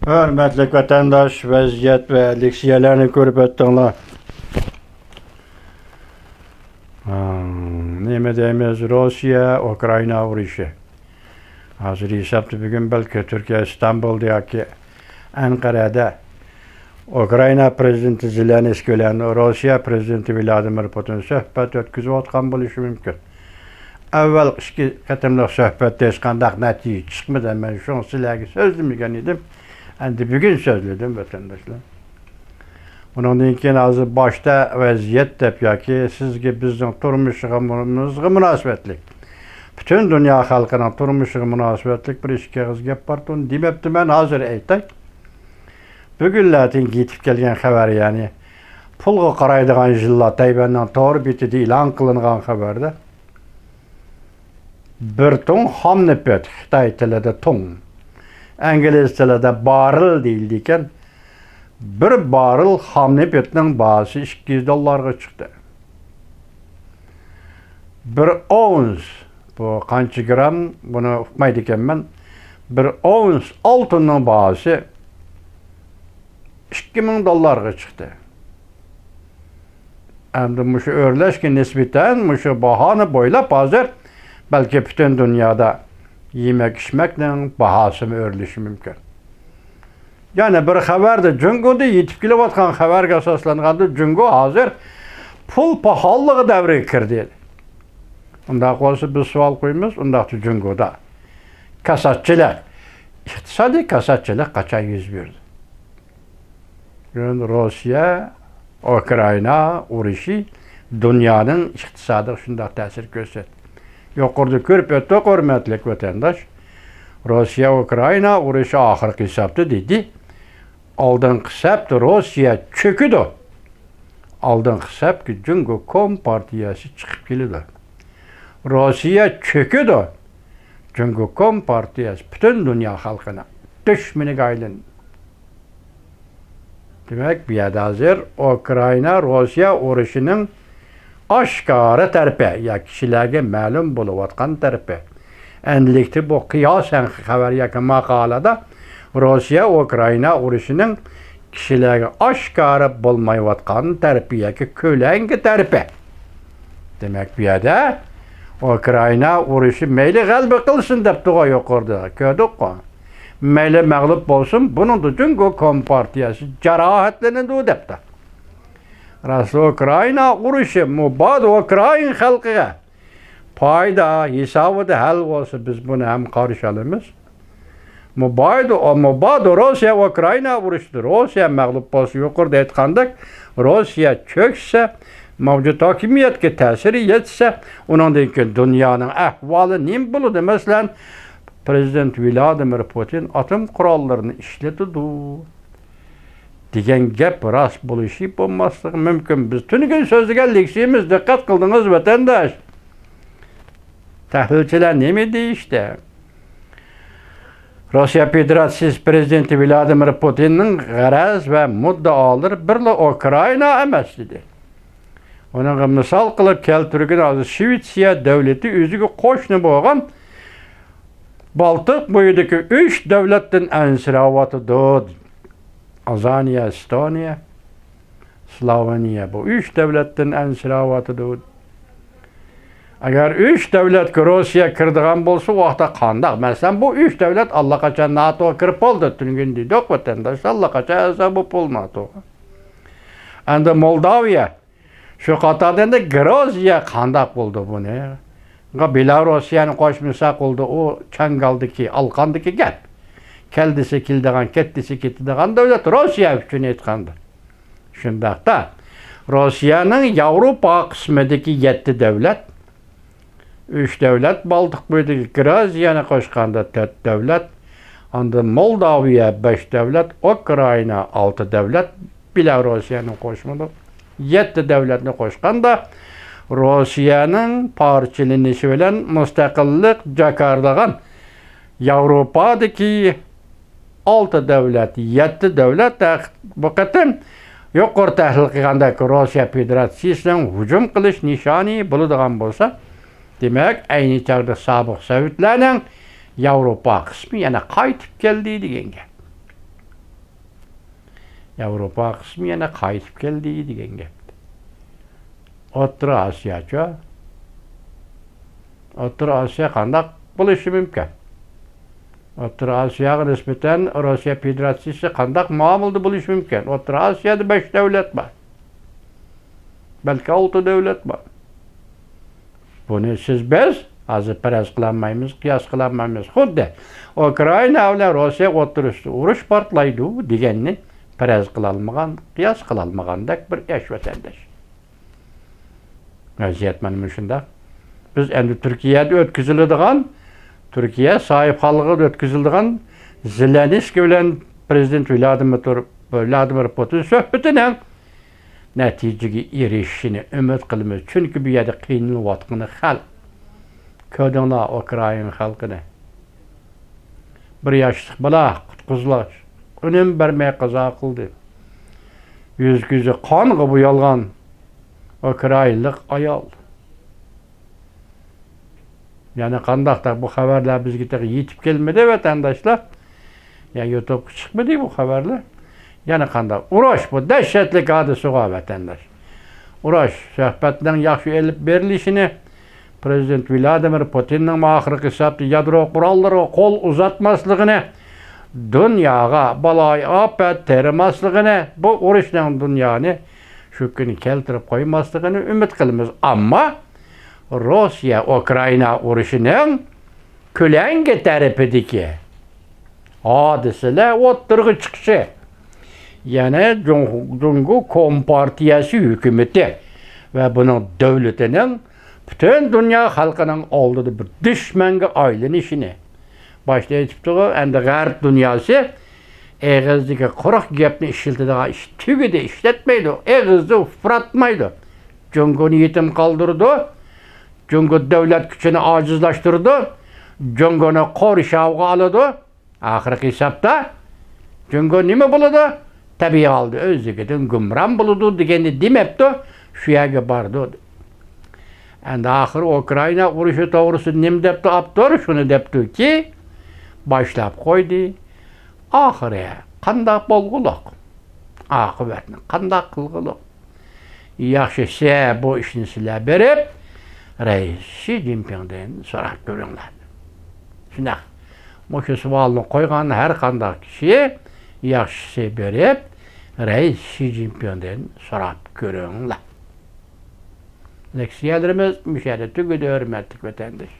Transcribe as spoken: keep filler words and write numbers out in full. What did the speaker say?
ھۆرمەتلىك ۋەتەنداش، ۋەزىيەت ۋە لېكسىيەلەرنى كۆرۈپ ئۆتتۈڭلار. ھا، نېمە دەيمىز؟ روسىيە، ئۇكرائىنا ئۇرۇشى. ھازىر ھېسابتا بۈگۈن بەلكى تۈركىيە ئىستانبۇلدا ياكى ئەنقەرەدە ئۇكرائىنا پرېزىدېنتى زېلېنسكىي بىلەن روسىيە پرېزىدېنتى ۋلادىمىر پۇتىن سۆھبەت ئۆتكۈزۈۋاتقان بولۇشى مۇمكىن. ئەۋۋەلقى ئىككى قېتىملىق سۆھبەتتە ھېچقانداق نەتىجە چىقمىدى. مەن شۇڭا سىلەرگە سۆزلىمىگەن ئىدىم. ئەمدى بۈگۈن سۆزلىدىم، ۋەتەنداشلار. ئۇنىڭدىن كېيىن ھازىر باشتا ۋەزىيەت دەپ ياكى سىزگە، بىزنىڭ تۇرمۇشىمىزغا مۇناسىۋەتلىك، پۈتۈن دۇنيا خەلقىنىڭ تۇرمۇشىغا مۇناسىۋەتلىك بىر ئىككى ئېغىز گەپ بارتۇن دېمەپتىمەن، ھازىر ئېيتاي. بۈگۈنلەردىن يېتىپ كەلگەن خەۋەر، يەنى پۇلغا قارايدىغان يىللار تەيۋەننىڭ تور بېتىدە ئېلان قىلىنغان خەۋەردە، بىر تۇڭ خام نېفىت، خىتاي تىلىدا تۇڭ، ئىنگلىز تىلىدا باررېل دېيىلىدىكەن، بىر باررېل خام نېفىتنىڭ باھاسى ئىككى يۈز دوللارغا چىقتى. بىر ئونس، بۇ قانچە گرام، بۇنى ئۇقمايدىكەنمەن، بىر ئونس ئالتۇننىڭ باھاسى ئىككى مىڭ دوللارغا چىقتى. ئەمدى مۇشۇ ئۆرلەشكە نىسبەتەن مۇشۇ باھانى بويلاپ ھازىر بەلكى پۈتۈن دۇنيادا يېمەك-ئىچمەكنىڭ باھاسىمۇ ئۆرلىشى مۇمكىن. يەنە بىر خەۋەردە، جۇڭگودا يېتىپ كېلىۋاتقان خەۋەرگە ئاساسلانغاندا، جۇڭگو ھازىر پۇل پاخاللىقى دەۋرىگە كىردى. ئۇنداق بولسا بىز سوئال قويىمىز، ئۇنداقتا جۇڭگودا كاساتچىلىق، ئىقتىسادىي كاساتچىلىق قاچان يۈز بېرىدۇ؟ بۈگۈن روسىيە، ئۇكرائىنا ئۇرۇشى دۇنيانىڭ ئىقتىسادىغا شۇنداق تەسىر كۆرسەتتى. يۇقىرىدا كۆرۈپ ئۆتتۇق، ھۆرمەتلىك ۋەتەنداش. روسىيە، ئۇكرائىنا ئۇرۇشى ئاخىرقى ھېسابتا دېدى. ئالدىنقى سەپتە روسىيە چۆكىدۇ. ئالدىنقى سەپكە جۇڭگو كومپارتىيەسى چىقىپ كېلىدۇ. روسىيە چۆكىدۇ. جۇڭگو كومپارتىيەسى پۈتۈن دۇنيا خەلقىنىڭ دۈشمىنىگە ئايلىنىدۇ. دېمەك، بۇ يەردە ھازىر ئۇكرائىنا، روسىيە ئۇرۇشىنىڭ ئاشكارا تەرىپى يا كىشىلەرگە مەلۇم بولۇۋاتقان تەرىپى. ئەنلىكتە بۇ قىياسەن خەۋەر ياكى ماقالىدا روسىيە ئۇكرائىنا ئۇرۇشىنىڭ كىشىلەرگە ئاشكارا بولمايۋاتقان تەرىپى ياكى كۆلەڭگە تەرىپى. دېمەك، بۇ يەردە ئۇكرائىنا ئۇرۇشى مەيلى غەلىبە قىلسۇن دەپتىغۇ يۇقىرىدا، كۆردۇققۇ. مەيلى مەغلۇپ بولسۇن، بۇنىڭدا جۇڭگو كومپارتىيەسى جاراھەتلىنىدۇ دەپتۇ. راستلا ئۇكرائىنا ئۇرۇشى مۇبادا ئۇكرائىن خەلقىگە پايدا ھېسابىدا ھەل بولسا، بىز بۇنى ھەم قارشى ئالىمىز. مۇبادا، مۇبادا روسىيە ئۇكرائىنا ئۇرۇشىدا روسىيە مەغلۇپ بولسا، يۇقىرىدا ئېيتقاندەك، روسىيە چۆكسە، مەۋجۇت ھاكىمىيەتكە تەسىرى يەتسە، ئۇنىڭدىن كېيىن دۇنيانىڭ ئەھۋالى نېمە بولىدۇ؟ مەسىلەن، پرېزىدېنت ۋلادىمىر پۇتىن ئاتوم قوراللىرىنى ئىشلىتىدۇ دېگەن گەپ راست بولۇشى بولماسلىقى مۇمكىن. بىز تۈنۈگۈن سۆزلىگەن لېكسىيىمىز، دىققەت قىلدىڭىزمۇ، ۋەتەنداش؟ تەھلىلچىلەر نېمە دېيىشتى؟ روسىيە فېدېراتسىيىسى پرېزىدېنتى ۋلادىمىر پۇتىننىڭ غەرەز ۋە مۇددىئالىرى بىرلا ئۇكرائىنا ئەمەس، دېدى. ئۇنىڭغا مىسال قىلىپ كەلتۈرگىنى، ھازىر شىۋېتسىيە دۆلىتى ئۆزىگە قوشنا بولغان بالتىق بويىدىكى ئۈچ دۆلەتتىن ئەنسىرەۋاتىدۇ. ئازانىيە، ئېستونىيە، سلوۋېنىيە، بۇ ئۈچ دۆلەتتىن ئەنسىرەۋاتىدۇ. ئەگەر ئۈچ دۆلەتكە روسىيە كىرىدىغان بولسا، ئۇ ۋاقىتتا قانداق؟ مەسىلەن، بۇ ئۈچ دۆلەت ئاللىقاچان ناتوغا كىرىپ بولدى. تۈنۈگۈن دېدۇق، ۋەتەنداشلار، ئاللىقاچان ئەزا بولۇپ بولدى ناتوغا. ئەمدى مولداۋىيە، شۇ قاتاردا ئەمدى گرۇزىيە قانداق بولدى بۇنى؟ بېلاروسىيەنى قوشمىساق بولدى، ئۇ چاڭگالدىكى، ئالقاندىكى گەپ. كەلگۈسى كېلىدىغان، كەتكۈسى كېتىدىغان دۆلەت روسىيە ئۈچۈن ئېيتقاندا. شۇنداقتا، روسىيەنىڭ ياۋروپا قىسمىدىكى يەتتە دۆلەت، ئۈچ دۆلەت، بالتىق بويىدىكى گرۇزىيەنى قوشقاندا تۆت دۆلەت، ئاندىن مولداۋىيە بەش دۆلەت، ئۇكرائىنا ئالتە دۆلەت، بېلاروسىيەنى قوشمىدۇق. يەتتە دۆلەتنى قوشقاندا، روسىيەنىڭ پارچىلىنىشى بىلەن مۇستەقىللىق جاكارلىغان ياۋروپادىكى ئالتە دۆلەت، يەتتە دۆلەت تەخ-، بۇ قېتىم يۇقىرى تەھلىل قىلغاندەك روسىيە فېدېراتسىيىسىنىڭ ھۇجۇم قىلىش نىشانى بولىدىغان بولسا، دېمەك، ئەينى چاغدا سابىق سوۋېتلارنىڭ ياۋروپا قىسمى يەنە قايتىپ كەلدى دېگەن گەپ. ياۋروپا قىسمى يەنە قايتىپ كەلدى دېگەن گەپ. ئوتتۇرا ئاسىياچۇ؟ ئوتتۇرا ئاسىيا قانداق بولۇشى مۇمكىن؟ ئوتتۇرا ئاسىياغا نىسبەتەن روسىيە فېدېراتسىيىسى قانداق مۇئامىلىدە بولۇشى مۇمكىن؟ ئوتتۇرا ئاسىيادا بەش دۆلەت بار. بەلكى ئالتە دۆلەت بار. بۇنى سىز، بىز ھازىر پەرەز قىلالمايمىز، قىياس قىلالمايمىز. خۇددى ئۇكرائىنا بىلەن روسىيە ئوتتۇرىسىدا ئۇرۇش پارتلايدۇ دېگەننى پەرەز قىلالمىغان، قىياس قىلالمىغاندەك بىر ياش ۋەتەنداش. ۋەزىيەت مانا مۇشۇنداق. بىز ئەمدى تۈركىيەدە ئۆتكۈزۈلىدىغان، تۈركىيە ساھىبخانلىقىدا ئۆتكۈزۈلىدىغان زېلېنسكىي بىلەن پىرېزىدېنت ۋلادىمىر، ۋلادىمىر پۇتىن سۆھبىتىنىڭ نەتىجىگە ئېرىشىشىنى ئۈمىد قىلىمىز، چۈنكى بۇ يەردە قىينىلىۋاتقىنى خەلق. كۆردۈڭلار ئۇكرائىنا خەلقىنى. بىر ياشلىق بالا قۇتقۇزۇلۇش ئۈنۈم بەرمەي قازا قىلدى. يۈزى-كۆزى قانغا بويالغان ئۇكرائىنلىق ئايال. يەنە قانداقتەك بۇ خەۋەرلەر بىزگە تېخى يېتىپ كەلمىدى، ۋەتەنداشلار. يا يۇتۇبقا چىقمىدى بۇ خەۋەرلەر. يەنە قانداق؟ ئۇرۇش، بۇ دەھشەتلىك ھادىسىغۇ، ۋەتەنداش. ئۇرۇش، سۆھبەتنىڭ ياخشى ئېلىپ بېرىلىشىنى، پىرېزىدېنت ۋلادىمىر پۇتىننىڭ ئاخىرقى ھېسابتا يادرو قوراللىرىغا قول ئۇزاتماسلىقىنى، دۇنياغا بالايىئاپەت تېرىماسلىقىنى، بۇ ئۇرۇشنىڭ دۇنيانى شۇ كۈنى كەلتۈرۈپ قويماسلىقىنى ئۈمىد قىلىمىز. ئەمما روسىيە ئۇكرائىنا ئۇرۇشىنىڭ كۆلەڭگە تەرىپىدىكى ھادىسىلەر ئوتتۇرىغا چىقىشى، يەنى جۇڭ-، جۇڭگو كومپارتىيەسى ھۆكۈمىتى ۋە بۇنىڭ دۆلىتىنىڭ پۈتۈن دۇنيا خەلقىنىڭ ئالدىدا بىر دۈشمەنگە ئايلىنىشىنى، باشتا ئېيتىپتىغۇ، ئەمدى غەرب دۇنياسى ئېغىزدىكى قۇرۇق گەپنى ئىشلىتىدىغان ئىش تۈگىدى، ئىشلەتمەيدۇ، ئېغىزدا ئۇپراتمايدۇ. جۇڭگونى يېتىم قالدۇرىدۇ، جۇڭگو دۆلەت كۈچىنى ئاجىزلاشتۇرىدۇ، جۇڭگونى قورشاۋغا ئالىدۇ. ئاخىرقى ھېسابتا جۇڭگو نېمە بولىدۇ؟ تەبىئىي ھالدا ئۆزلۈكىدىن گۇمران بولىدۇ دېگەننى دېمەپتۇ، شۇ يەرگە بارىدۇ. ئەمدى ئاخىرى ئۇكرائىنا ئۇرۇشى توغرىسىدا نېمە دەپتۇ ئاپتور؟ شۇنى دەپتۇكى، باشلاپ قويدى. ئاخىرى قانداق بولغۇلۇق؟ ئاقىۋەتنى قانداق قىلغۇلۇق؟ ياخشىسى، بۇ ئىشنى سىلەر بېرىپ، رەئىس شى جىنپىڭدىن سوراپ كۆرۈڭلار. شۇنداق. مۇشۇ سوئالنى قويغان ھەر قانداق كىشى، ياخشىسى بېرىپ، رەئىس شى جىنپىڭدىن سوراپ كۆرۈڭلار. لېكسىيەلىرىمىز مۇشۇ يەردە تۈگىدى، ھۆرمەتلىك ۋەتەنداش.